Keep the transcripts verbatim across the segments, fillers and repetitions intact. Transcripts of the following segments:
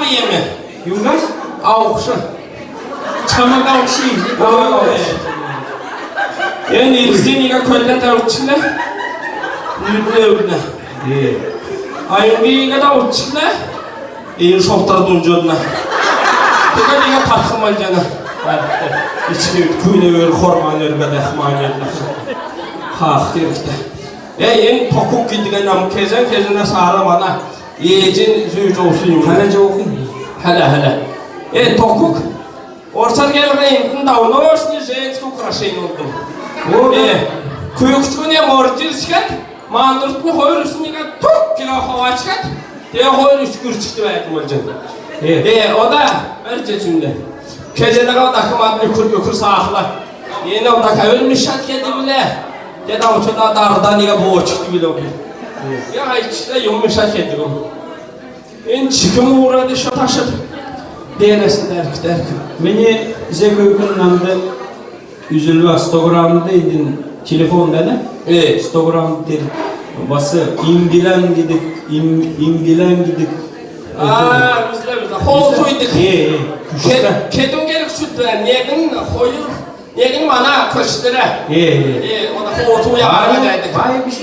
Эм. Юңгаш? Авхш. Чамаг авхш. Ой. Эн ирсн иигәд көлдән тәвчнә. Нүдләвнә. Э. Аюниг иигәд авчнә. Эн шовтар дунҗ одна. Тегәд иигәд татхмалҗана. Ичкн күүнә өр хорман өргәд әхмән одна. Хаах кергтә. Э, эн Токук гидг нам кезән, кезәнә сара мана. Ээҗин зүүҗ овсн юм. Хәлә җовхин. Хәлә, хәлә. Э, Токук. Орсар гелгән, энд давно уж не женское украшение болдг. О, да. Э, күүкд күн морҗ ирчкәд, мандуртн хойр үсниг тук кило хавачкад, тегәд хойр үс күрчкд бәәтн болҗана. Э. Э, ода, бәрҗ үзүндә. Кезәнә гав дахмад үкр, үкр саахла. Эн ода хәвл мишәд кедг билә. Тегәд очода дардан иигәд боочкд билә. Э. Я, айчта юм мишәд кедг. Эн чикм урад ишо ташад. Дерәс дәрк, дәрк. Мини зәңг күүкн намд үзүлв, сто граммд эдн телефон бәәнә. Э. Сто грамм тер бас имгилән гидг, им-, имгилән гидг. А, үзлә, үзлә. Хоосу идг. Э, э. Күчтә. Кедүн герг сүд бәәнә. Негн, хойр. Негн мана көчтәрә. Э, э. Э, ода хоосу яһар бәәдг. Бай биш?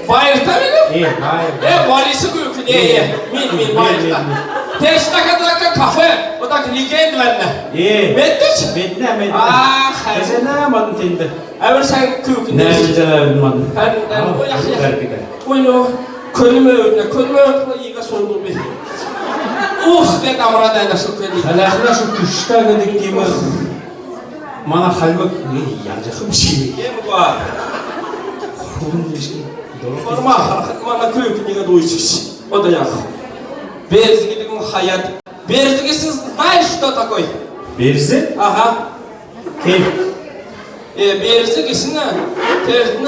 Байрта мини? Э, байр. Э, Борис күүкн, э, э. Мин, мин, байрта. Тегәд тагта кафе, ода легенд бәәнә. Э. Медтәч? Меднә, меднә. А, хәй. Кезәнә мадн тенд. Әвр сән күүкн. Нәәмн җил әвр мадн. Хән, хән, ой, ах, ах. Бәркидә. Ой, но. Көлмәүднә, көлмәүднә иигәд сулдв би. Ух, тегәд амрад әнә шуд кедг. Хәләхнә шуд күчтә гидг тиим. Мана хальмг, э, яҗах биш. Эм ба. Хурун биш. Дорма, мана күүкн иигәд уйчш. Ода яах. Берз гидг м хаяд. Берз гисн знаешь, что такой? Берз? Ага. Кел. Э, берз гисн, тегәд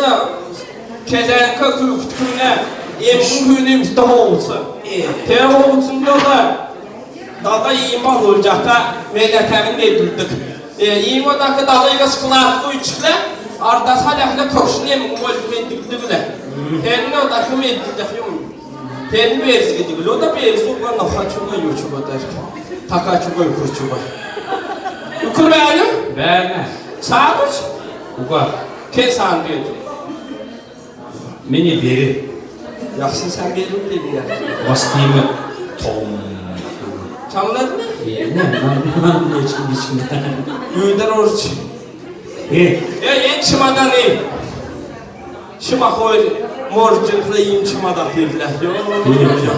кезәңк күүкд күн, эмгн күн эмст һовц. Э. Тер һовцнд ода дада иим болҗахта, мел тәвн медүлдг. Э, иим ода дадиг складк уйчхлә, ардас хәләхлә көгшн эмгн болҗ медүлдг лә. Тер ода медүлдг юм. Тер берз гидг лота, берз уга ноха чуга, ю чуга, дәрк. Така чуга, үкр чуга. Үкр бәәнү? Бәәнә. Саадуч? Уга. Кен саан бит. Мини бер. Яхсн сән бер бит, дәрк. Бас тиим том. Чамнад? Э, нә, нә, нә, нә, нә, нә. Үүдәр орч. Э. Э, эн чемодан, э. Чима хойр морҗ ирхлә, иим чемодан тирлә. Йо. Э, йо.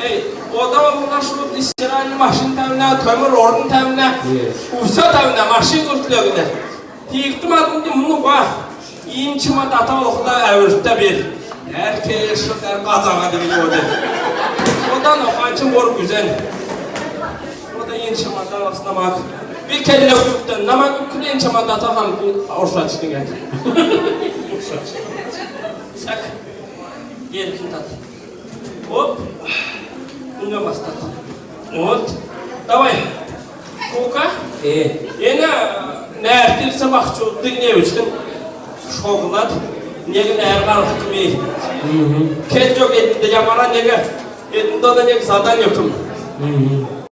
Эй, ода мана шуд стиральный машин тәвнә, төмр орн тәвнә, э, уса тәвнә, машин күртл өгнә. Тиигтм адмд мун уга. Иим чемодата олхла әвртә бер. Әр кеш тәр базага дигән ода. Ода но ханчм бор гүзән. Ода эн чемодан бас намаг. Би келлә күктән намаг күкле эн чемодата һәм оршачтың әт. Сәк. Еркин тат. Оп. Инә бастат. Вот. Давай. Кука. Э. Эн нәәртл сабахчудт нег учкн шоглад, нег нәәр һарһхмн. Мгм. Кел җог эднд ямаран нег, эднд ода нег задание өгхмн. Мгм.